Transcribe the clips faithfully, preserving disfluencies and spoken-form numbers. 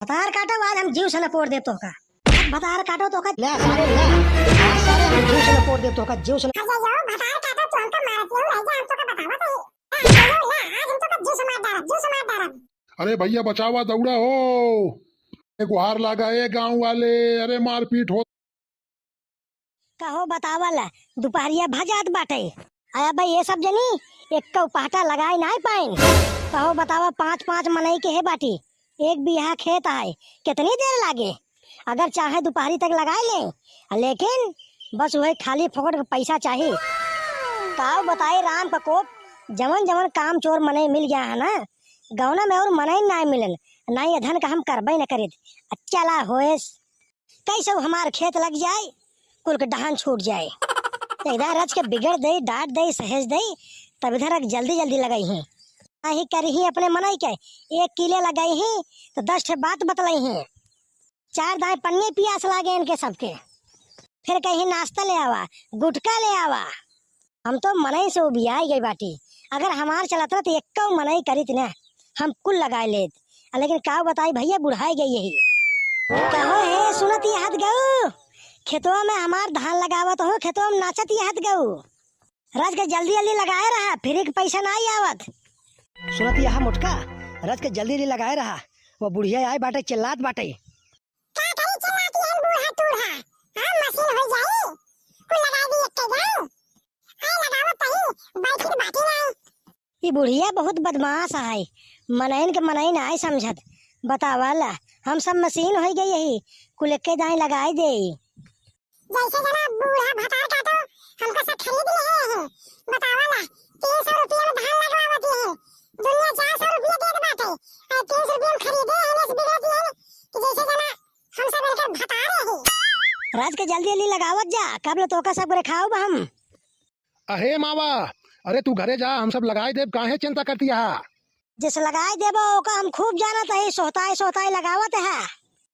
भतार काटो, आज हम जीव से लपोट देब तोहका। भतार काटो तोहका। ले सारे, ले। आज सारे हम जीव से लपोट देब तोहका, जीव से। अरे यो, भतार काटो, तू हमका मारत हो, रह जा, हम तोहका बतावत है। ले, ले, आज हम तोहका जीव से मार डालब, जीव से मार डालब। अरे भैया बचावा, दौड़ा हो। ए गुहार लागा, ए गाँव वाले, अरे मारपीट हो। कहो बतावल, दुपहरिया भजात बाटे। अरे भाई, ये सब जनी एक्कउ पहटा लगाए नाहीं पाइन। कहो बतावा, पाँच पाँच मनई के हे बाटी, एक बीघा खेत आए, कितनी देर लागे? अगर चाहे दुपहरी तक लगाए ले, लेकिन बस वही खाली फोकट के पैसा चाही। काव बताए राम का कोप, जवन जवन काम चोर मनई मिल गया है ना, गौना में और मनई नाहीं मिलन, नाहीं अधन का हम करबे न करित। चला होएस। कैसे हमार खेत लग जाए, कुल के डहान छूट जाए। तो इधर रच के बिगड़ दे, डांट दे, सहेज दे, तब इधर जल्दी जल्दी लगाई हैं। आही करी ही अपने मनई के, एक किले लगाई ही तो दस ठे बात बतलाई ही। चार दाएं पन्ने पियास लागे इनके सबके। फिर कहीं नाश्ता ले आवा, गुटखा ले आवा। हम तो मनई से उबियाई गई बाटी। अगर हमार चलत रह तो एक्कउ मनई करित न, हम कुल लगाए लेत। आ लेकिन का बताई भैया, बुढ़ाई गई यही। कहो हे, सुनत यहत गऊ, खेतवा में हमार धान लगावत हो, खेतवा में नाचत यहत गऊ। रच के जल्दी जल्दी लगाए रहा, फिर एक पैसा नाहीं आवत। सुनत यहा मोटका, रच के जल्दी जल्दी लगाए रहा, वो बुढ़िया आए बाटे, चिल्लात बाटे। का करी चिल्लाती है बूढ़ा टूढ़ा? हाँ, मशीन हो जाई। कुल लगाई दी एक के जाए। आए लगावत तही, बैठी बाटी नाहीं। ई बुढ़िया बहुत बदमाश है, मनइन के मनई नाहीं समझत। बतावल, हम सब मशीन होई गई यही, कुल एक्के दाईं लगाई देई। जैसे जना बूढ़ा भतार काटो, हमका सब खरीद ले हैं। बतावल, तीन सौ रुपया में धान लगवावत हैं, दुनिया चार सौ रुपया देत बाटे, और तीन सौ रुपया में खरीदे हैं, ऐसे बिगड़त हैं कि जैसे जना हम सब इनकर भतारे हैं। रच के जल्दी जल्दी लगावत जा, कब ले तोका सब रेखाओ हम। अहे मावा, अरे तू घरे जा, हम सब लगाए देब, काहे चिंता करती हा? जिस लगाए देबो ओका हम खूब जानत है, सोहताए सोहताए लगावत है।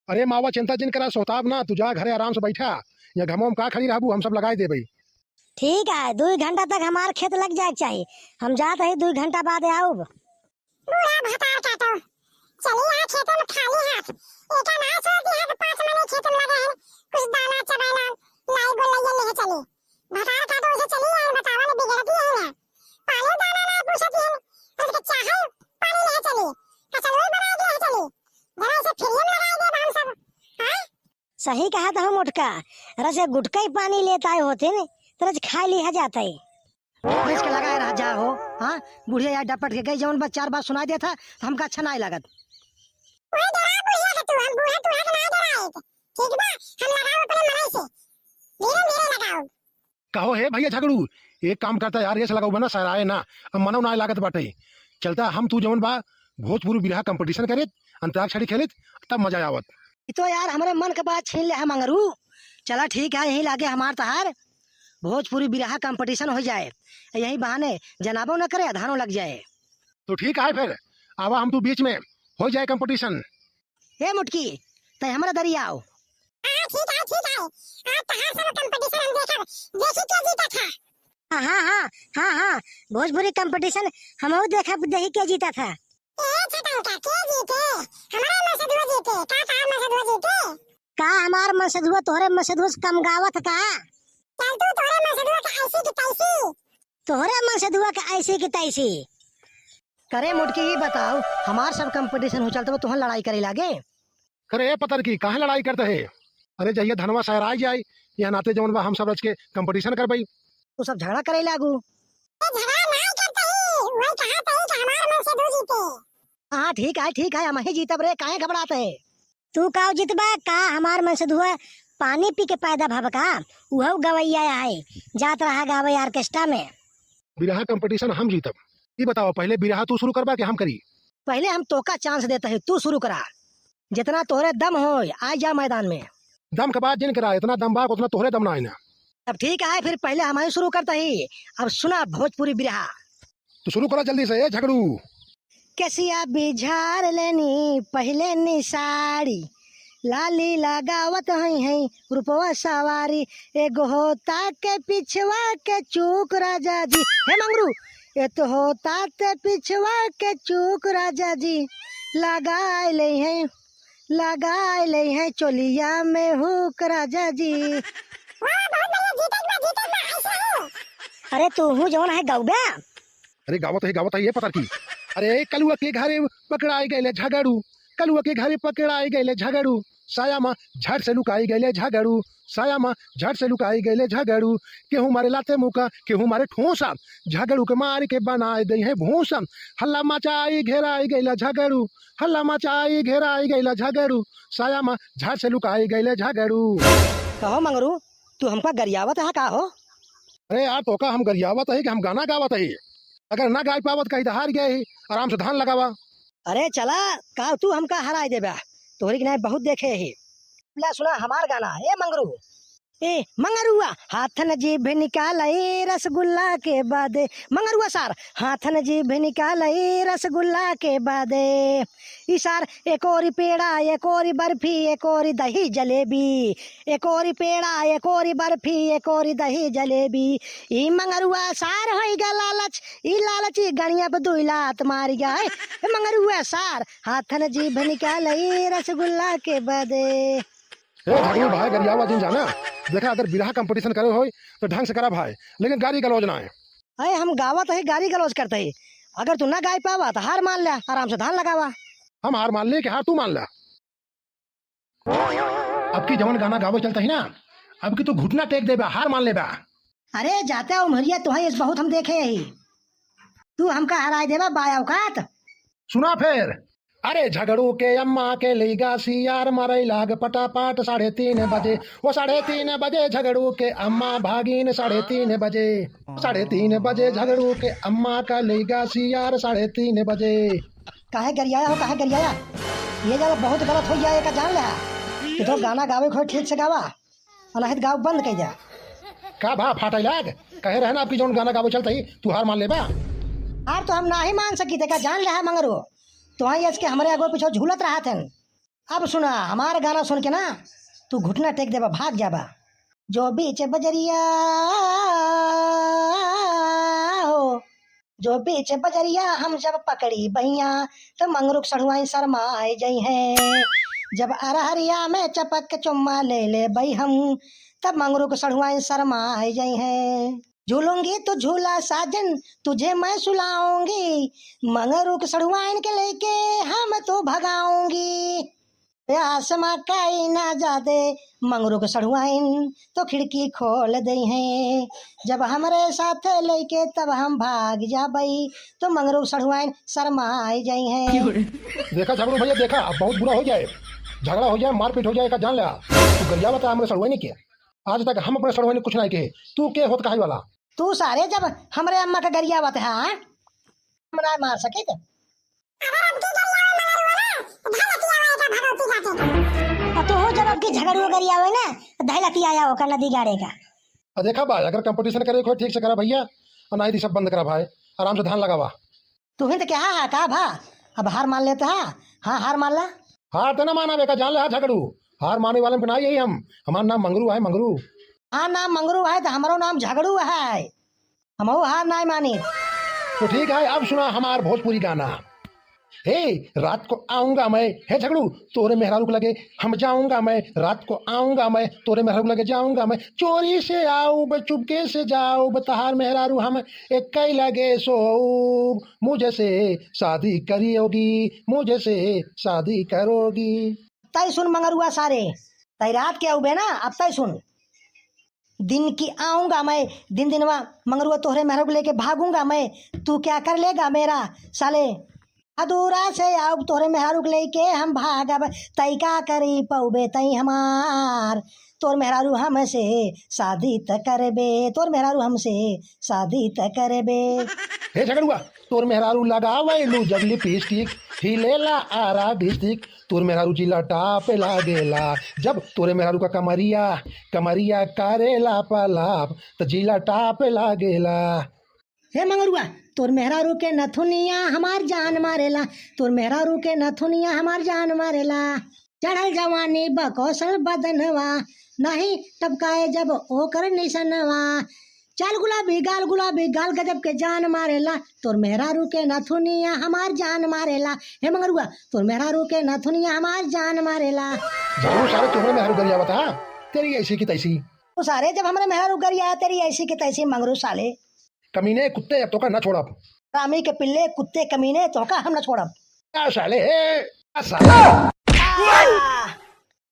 अरे मावा, चिंता जिन करा, सोहताब ना, तू जा घरे आराम से बैठा, या घमो में का खड़ी रहबू, हम सब लगाए देबे। ठीक है, दुई घंटा तक हमार खेत लग जाए के चाही, हम जात है दुई घंटा बाद आउब। बूढ़ा भतार काटो, चली आ खेते में खाली हाथ, एका ना छोड़ दी है तो पाँच मने खेते में लगे हैं, कुछ दाना चबाना लाई गोल लइया लेके चली। भतार काटो उसे चली आए, बतावा ले बिगड़ती है ना। पानी दाना ना पूछती है, हम तो चाहे पानी ले चली, कचलवे बना के ले चली, जरा इसे फ्री में लगाए दे हम सब। हाँ? सही कहा था मोटका, रस गुटका ही पानी लेता है होते ने, तो रस खा लिया जाता है। रस के लगाए रह जा हो, हाँ? बुढ़िया यार डपट के गई, जौन बस चार बात सुनाई देता, तो हमका अच्छा नाहीं लागत। वही डरा बुढ़िया के तू, हम बूढ़ा टूढ़ा के ना डराए। ठीक बा, हम लगाओ अपने मनई से, धीरे धीरे लगाओ। कहो हे भैया झगड़ू, एक काम करता यार, रेस लगाऊ बना, सहराए ना, अब मनो ना लागत बाटे। चलता हम तू जवन बा, भोजपुरी बिरहा कंपटीशन करित, अंताक्षरी खेलित, तब मजा आवत। ई तो यार हमरे मन के बात छीन ले है मंगरू। चला ठीक है, यहीं लागे हमार तहार भोजपुरी बिरहा कंपटीशन हो जाए, यही बहाने जनाबो न करे, अधानो लग जाए। तो ठीक है फिर, आवा हम तू बीच में, हो जाए कंपटीशन। ए मुटकी, तै हमरा दरी आओ। हाँ, ठीक है, ठीक है। आज तहार सब कंपटीशन हम देखब, देखी के जीतत है। हाँ, हाँ, हाँ, हाँ, हाँ, भोजपुरी कंपटीशन हमहू देखब, देखी के जीतत है। ए छटंका, के जीते? हमारे मसदुआ जीते, का तहार मसदुआ जीते? का हमार मसदुआ तोहरे मसदुआ से कम गावत का? चल तू तोहरे मसदुआ के ऐसी की तैसी। तोहरे मसदुआ के ऐसी की तैसी। करे मुटकी, ई बताओ, हमार सब कंपटीशन हो चलत बा, तोहन लड़ाई करे लागे? करे ए पतर की, काहे लड़ाई करत है? अरे जहिया धनवा सहराई जाए, यह नाते जवन बा हम सब रच के कंपटीशन करबई। तू सब झगड़ा करे लागू। ए, झगड़ा नाहीं करत ही, वही कहत ही कि हमार मसदुआ जीते। हाँ, ठीक है, ठीक है, हम ही जीतब रे, काहे घबरात है? तू काव जीतबा का? हमार मसदुआ पानी पी के पैदा भव का? उहउ गवैया है, जात रहा गावे ऑर्केस्ट्रा में। बिरहा कंपटीशन हम जीतब। ई बताओ, पहले बिरहा तू शुरू करबा कि हम करी? पहले हम तोका चांस देत है, तू शुरू करा। जितना तोहरे दम होय, आ जा मैदान में। दम के बात जिन करा, इतना दम बा, उतना तोहरे दम ना है ना। अब ठीक है, फिर पहले हम ही शुरू करत ही। अब सुना भोजपुरी बिरहा। तो शुरू करा जल्दी से, ए झगड़ू। केसिया बिझार लेनी, पहिले निसारी, लाली लगावत हई हई, रूपवा सवारी। एगो होता के पिछवा के चूक राजा जी। हे मंगरू, ए तो होता ते पिछवा के चूक राजा जी, लगाए ले हई। लगाए ले हैं चोलिया में हुक राजा जी। वाह, बहुत बढ़िया, जीते के बा, जीते के बा, ऐसे ही। अरे तू हूँ जौन है गौबे। अरे गावत है, गावत है, ये पता की। अरे कलुआ के घरे पकड़ाई गइले झगड़ू, कलुआ के घरे पकड़ाई गइले झगड़ू, साया मा झट से लुकाई गइले झगड़ू, साया मा झट से लुकाई गइले झगड़ू। केहू मारे लाते मुका, केहू मारे ठोसा, झगड़ू के मार के बनाए दे है भूसा। हल्ला मचाई घेराई गइला झगड़ू, हल्ला मचाई घेराई गइला झगड़ू, साया मा झट से लुकाई गइले झगड़ू। कहो मंगरू, तू हमका गरियावत है का हो? अरे यार, तोका हम गरियावत है कि हम गाना गावत है? अगर ना गाय पावत कही तो हार गए ही, आराम से धान लगावा। अरे चला, का तू हमका हराई देबा? तोहरी के नाई बहुत देखे ही। ला सुना हमार गाना, ए मंगरू। ए मंगरुआ, हाथन जीभ निकाल ए रसगुल्ला के बादे। मंगरुआ सार, हाथन जीभ निकाल ए रसगुल्ला के बादे। ई सार एक ओरी पेड़ा, एक ओरी बर्फी, एक ओरी दही जलेबी। एक ओरी पेड़ा, एक ओरी बर्फी, एक ओरी दही जलेबी। ई मंगरुआ सार होई गा लालच, ई लालची गणिया पे दुई लात मारी गा। ए मंगरुआ सार, हाथन जीभ निकाल ए रसगुल्ला के बादे। ए झगड़ू भाई, गरियावा जिन जाना। देखा, अगर बिरहा कंपटीशन करे होई तो ढंग से करा भाई, लेकिन गारी गलौज ना है। अरे हम गावत है, गारी गलौज करते ही। अगर तू ना गाय पावा तो हार मान ले, आराम से धान लगावा। हम हार मान ले कि हार तू मान ले? अब की जवन गाना गावे चलता ही ना, अब की तू घुटना टेक देबा, हार मान लेबा। अरे जाते उमरिया, तुहाई इस बहुत हम देखे ही। तू हमका हराई देबा, बाय औकात। सुना फिर। अरे झगड़ू के अम्मा के लइगा सियार मरई लाग पटापट साढ़े तीन बजे। ओ साढ़े तीन बजे झगड़ू के अम्मा भागीन साढ़े तीन बजे। साढ़े तीन बजे झगड़ू के अम्मा का लइगा सियार साढ़े तीन बजे। काहे गरियाया हो, काहे गरियाया? ये जरा बहुत गलत हो गया, एका जान ले। कि तो गाना गावे को ठीक से गावा। अनाहित गाँव बंद कइ जा। का भा फाटै लाग? कहे रहे ना, अब की जौन गाना गावे चलत ही, तू हार मान लेबा। हार तो हम नाही मान सकी, तेका जान लेहा मंगरू। तो आई के हमरे आगो पीछे झूलत रहत हन। अब सुना, हमार गाना सुन के ना, तू घुटना टेक देबा, भाग जाबा। जो बीच बजरिया हो, जो बीच बजरिया हम जब पकड़ी बहिया, तो मंगरुक सढ़ुआइन शर्माए जइहें। जब अरहरिया में चपक के चुम्मा ले लेबइ हम, तब मंगरुक सढ़ुआइन शर्माए जइहें। झूलूंगी तो झूला साजन, तुझे मैं सुलाऊंगी, मंगरुक सढ़ुआइन के लेके हम तो भगाऊंगी। प्यास मा काई ना जादे, मंगरू के सढ़ुआइन तो खिड़की खोल दइहें। जब हमरे साथे लइके तब हम भाग जाबई, तो मंगरू के सढ़ुआइन शर्माए जइहें। देखा झगड़ू भइया, देखा, अब बहुत बुरा हो जाए, झगड़ा हो जाए, मारपीट हो जाए, का जान ला। तू गरियावत है हमरे सढ़ुआइन के, आज तक हम अपने सढ़ुआइन कुछ नाहीं कहे, तू के होत कहइ वाला? तू सारे जब हमरे अम्मा के गरियावत है, हाँ? हम ना मार सकित। अगर अब की गरियावे मंगरुआ ना, तो धलतिया आवे का भगवती घाटे का। आ तू हो जब अब की झगड़ुआ गरियावे ना, तो धलतिया आया ओकर नदी गाड़े का। आ देखा भाई, अगर कंपटीशन करे को ठीक से करा भइया, और नाहीं तो सब बंद करा भाई, आराम से धान लगावा। तू ही तो कहा है का भा, अब हार मान लेत हा। हाँ, हार मान ला। हार तो ना माना बेका, जान ले हा झगड़ू, हार माने वालन पे ना यही हम, हमार नाम मंगरू है, मंगरू। हाँ, नाम मंगरू है तो हमरो नाम झगड़ू है। हमहू हार नाहीं मानी। तो ठीक है, अब सुना हमार भोजपुरी गाना। हे, रात को आऊंगा मैं, हे झगड़ू, तोरे मेहरारू के लगे हम जाऊंगा मैं, रात को आऊंगा मैं, तोरे मेहरारू के लगे जाऊंगा मैं, चोरी से आऊब, चुपके से जाऊब, तहार मेहरारू हम एक ही लगे सोऊब, मुझसे शादी करोगी, मुझसे शादी करोगी। तै सुन मंगरुआ सारे, तै रात के आऊबे ना, अब तै सुन। दिन की आऊंगा मैं, दिन दिनवा मंगरुआ तोहरे मेहरारू को लेके भागूंगा मैं, तू क्या कर लेगा मेरा साले? अधूरा से आऊब तोहरे मेहरारू को लेके हम भागब, तै का करी पौबे तै हमार, तोर मेहरारू हमसे शादी त करबे, तोर मेहरारू हमसे शादी त करबे। हे झगड़ुआ, तोर मेहरारू लगावेलू जब लिपस्टिक, हिलेला आरा डिस्ट्रिक्ट, तोर मेहरारू जिला टॉप लागेला, जब तोरे मेहरारू का कमरिया, कमरिया करेला पलाप, त जिला टॉप लागेला। हे मंगरुआ, तोर मेहरारू के नथुनिया हमार जान मारेला, तोर मेहरारू के नथुनिया हमार जान मारेला। चढ़ल जवानी बकौशल बदनवा, नहीं टपकाए जब ओकर निसनवा। चाल गुलाबी, गाल गुलाबी, गाल गजब के जान मारेला। तोर मेहरारू के नथुनिया हमार जान मारेला। हे मंगरुआ, तोर मेहरारू के नथुनिया हमार जान मारेला। जरूर सारे तुम्हरे मेहरारू गरियावत हा, तेरी ऐसी की तैसी। ओ सारे, जब हमरे मेहरारू गरिया, तेरी ऐसी की तैसी मंगरू साले। कमीने कुत्ते, अब तोका ना छोड़ब। हरामी के पिल्ले, कुत्ते कमीने, तोका हम ना छोड़ब। आ साले, ए, आ साले। आ!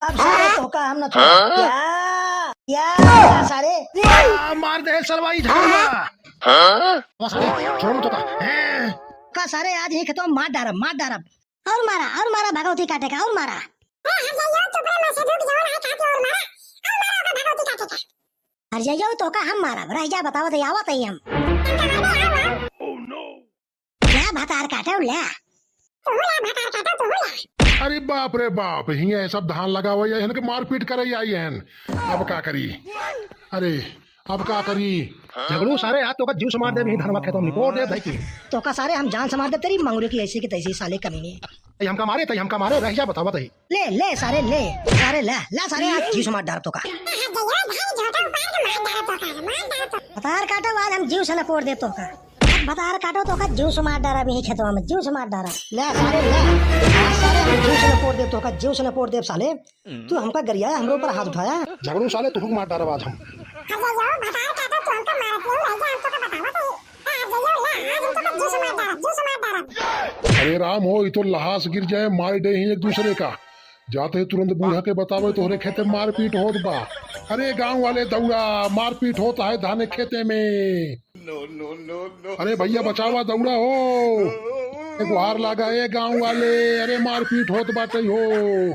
अब सारे तोका हम ना छोड़ब। या, या, सारे। आ, मार दे सरवाई झाड़ूआ। हाँ? बस, छोड़ू तोका। हैं? का सारे आज ही खेतवा मार डारब, मार डारब। और मारा, और मारा भगवती काटे का, और मारा। ए, हट जाइयो, चुप रे, मैं से झूठ जवन है, काटे और मारा। और मारा ओका भगवती काटे का। हट जाइयो, तोका हम मारब, रह जा, बतावत है, आवत है हम। हम का मारबे, आओ, आओ। क्या भतार काटो ला? तू ला भतार काटो, तू ला। अरे बाप रे बाप, हियां ये सब धान लगावे आई हन के मारपीट करे आई हन। अब का करी? अरे, अब का करी? झगड़ू सारे, आज तोका जीव से मार देब, यही धनवा खेतवा में निपोर देब, भाई की। तोका सारे हम जान से मार देब, तेरी मंगरू की ऐसी की तैसी साले कमीने। तई हमका मारे, तई हमका मारे, रह जा, बतावत है। ले, ले सारे, ले, सारे ला, ला सारे, आज जीव से मार डारब तोका। भतार काटो, आज हम जीव से निपोर देब तोका। भतार काटो, तोका जीव से मार डारब, यही खेतवा में जीव से मार डारब। ले सारे, ले, आज सारे हम जीव से निपोर देब तोका, जीव से निपोर देब साले। तू हमका गरियाया, हमरे ऊपर हाथ उठाया। झगड़ू साले, तोहू के मार डारब आज हम। अरे राम हो, ई तो लहास गिर जाए, मार दे ही एक दूसरे का। जाते ही तुरंत बूढ़ा के बतावे, तोहरे खेते मारपीट होत बा। अरे गांव वाले दौड़ा, मारपीट होत है धाने खेते में। अरे भैया बचावा, दौड़ा हो। एक गुहार लागा ए गांव वाले, अरे मारपीट होत बाटे हो।